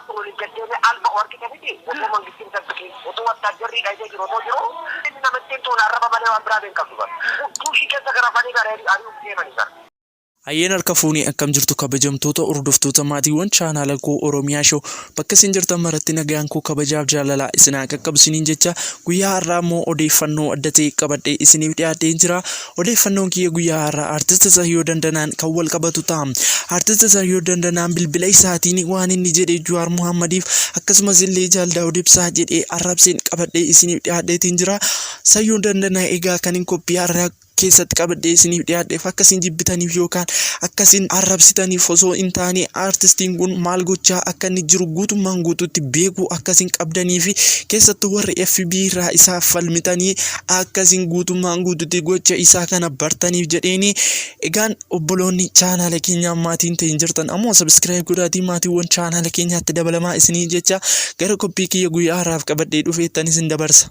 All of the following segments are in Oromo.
Jawaar kun oliif gad deemee alba argite miti otoo mangistiin tasbiqiin otoo wattaajjarri hidhatee jiru otoo jiru inni namittiin tuun arraba malee waan biraa hin qabdu bara. Hudduu ishii keessa garafanii gara ari'uuf deemanii bara. Hayyeen harka fuunee akkam jirtu kabajamtoota hordoftoota maatiiwwan chaanaala koo Oromiyaa Show bakka isin jirtan maratti nagaan koo kabajaaf jaalalaa isin haa qaqqabu isiniin jecha guyyaa har'aa immoo odeeffannoo adda ta'e qabadhee isiniif dhiyaadheen jira. Odeeffannoon kiyya guyyaa har'aa Artist Sayyoo Dandanaan kan wal qabatu ta'a. Artist Sayyoo Dandanaan bilbila isaatiin waan inni jedhe Juwaar Muhammadiif akkasumas illee Jaal Daawud Ibsaa jedhee arrabseen qabadhee isiniif dhiyaadheetiin jira. Sayyoo Dandanaa egaa kan hin qophii har'aa keessatti qabadhee isiniif dhiyaadheef akka isin jibbitaniif yookaan akka isin arrabsitaniif osoo hin taane aartistiin kun maal gochaa akka inni jiru guutummaan guutuutti beekuu akka isin qabdanii fi keessattuu warri FB irraa isaaf falmitanii akka isin guutummaan guutuutti gocha isaa kana bartaniif jedheeni. Egaan obboloonni chaanaala keenyaa maatiin ta'in jirtan ammoo sabiskiraayib godhaatii maatiiwwan chaanaala keenyaatti dabalamaa isinii jecha gara qophii kiyya guyyaa har'aaf qabadhee dhufeettan isin dabarsa.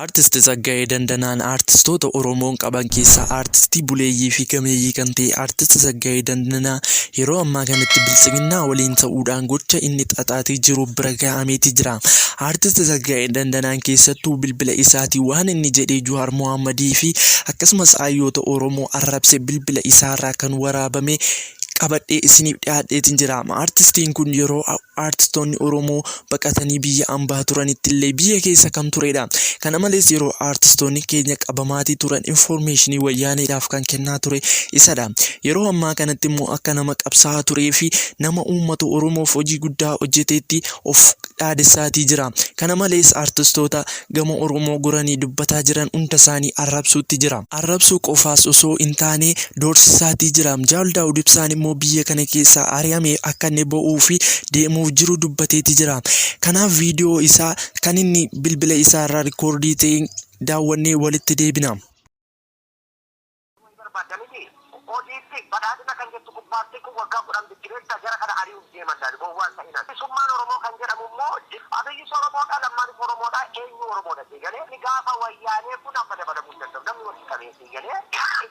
Aartist Tsaggaayee Dandanaan aartistoota Oromoon qaban keessaa aartistii buleeyyii fi gameeyyii kan ta'e Aartist Tsaggaayee Dandanaa yeroo ammaa kanatti Biltsiginnaa waliin ta'uudhaan gocha inni xaxaatii jiru bira ga'ameeti jira. Aartist Tsaggaayee Dandanaan keessattuu bilbila isaatiin waan inni jedhee Juwaar Mohaammadii fi akkasumas hayyoota Oromoo arrabse bilbila isaarraa kan waraabame qabadhee isiniif dhiyaadheetiin jira. Aartistiin kun yeroo aartistoonni Oromoo baqatanii biyya ambaa turanitti illee biyya keessa kan turedha. Kana malees yeroo aartistoonni keenya qabamaatii turan infoormeeshinii wayyaaneedhaaf kan kennaa ture isadha. Yeroo ammaa kanatti immoo akka nama qabsaa'aa turee fi nama uummata Oromoof hojii guddaa hojjeteetti of dhaadessaatii jira. Kana malees artistoota gama Oromoo goranii dubbataa jiran hunda isaanii arrabsuutti jira. Arrabsuu qofaas osoo hin taane doorsisaatii jira. Jaal Daawud Ibsaan immoo biyya kana keessaa ari'amee akka inni ba'uu fi deemuuf jiru dubbateeti jira. Kanaaf viidiyoo isaa kan inni bilbila isaa irraa rikoordii ta'e daawwannee walitti deebina. Wayii barbaadda miti hojiitti badhaadhina kan jettu kun paartiin kun waggaa 10 bittineessa jara kana ari'uuf deeman laali gowwaa hin ta'ina. Bilisummaan Oromoo kan jedhamu immoo Abiyyis Oromoodha Lammaanis Oromoodha eenyu Oromoodha sii galee inni gaafa wayyaanee kun amma dabalamuu hin danda'u namni walitti qabee sii galee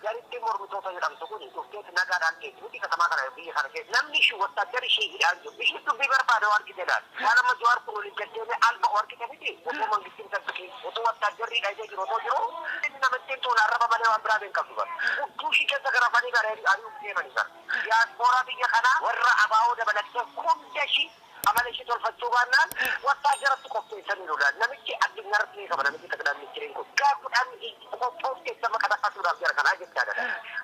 jarittiin mormitoota jedhamtu kun dhufteet nagaadhaan teessi miti katamaa kana biyya kana keessa namni ishii wattaaddari ishii hidhaan jiru ishii dubbii barbaada yoo argite laali. Waan amma Jawaar kun oliif gad deemee alba argite miti otoo mangistiin tasbiqiin otoo wattaaddarri hidhatee jiru otoo jiru inni namittiin tuun arraba malee waan biraa hin qabdu bar. Hudduu ishii keessa garafanii gara ari'uuf deemanii bar. Diyaaspooraa biyya kanaa warra abaa'oo dabalattee hunda ishii amala ishii tolfachuu baannaan wattaaddaratti qopheessaniiru laal. Namichi addunyaa irratti beekama namichi xaqilaa ministiriin kun. Waggaa 10 qophoofte sama qaxaqasuudhaaf jara kanaa jechaadha.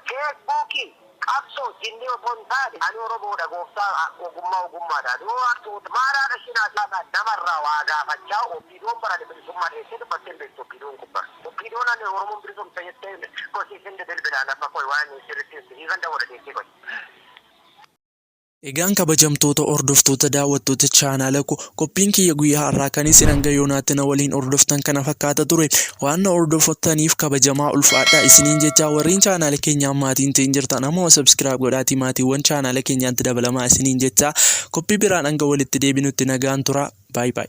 Feesbuukii Qabsoo jinnii osoo hin taane ani Oromoodha gooftaa ogummaa ogummaadhaan yoo hartu maalaadha ishiin haasaasaa namarraa waa gaafachaa OPDOn barane bilisummaa dheessee dubbattee hin beektu OPDOn kun bara OPDOn ani Oromoon bilisomsa jettee kosiisin bilbilaan amma koy waan sirriitti siifan dawwala deessee koy. Egaan kabajamtoota hordoftoota daawwattoota chaanaala koo qophiin kiyya guyyaa har'aa kan isin hanga yoonaatti na waliin hordoftan kana fakkaata ture. Waan na hordoftaniif kabajamaa ulfaadhaa isiniin jechaa warreen chaanaala keenyaa maatiin ta'in jirtan ammoo subscribe godhaatii maatiiwwan chaanaala keenyaatti dabalamaa isiniin jechaa qophii biraan hanga walitti deebinutti nagaan tura. Baay baay.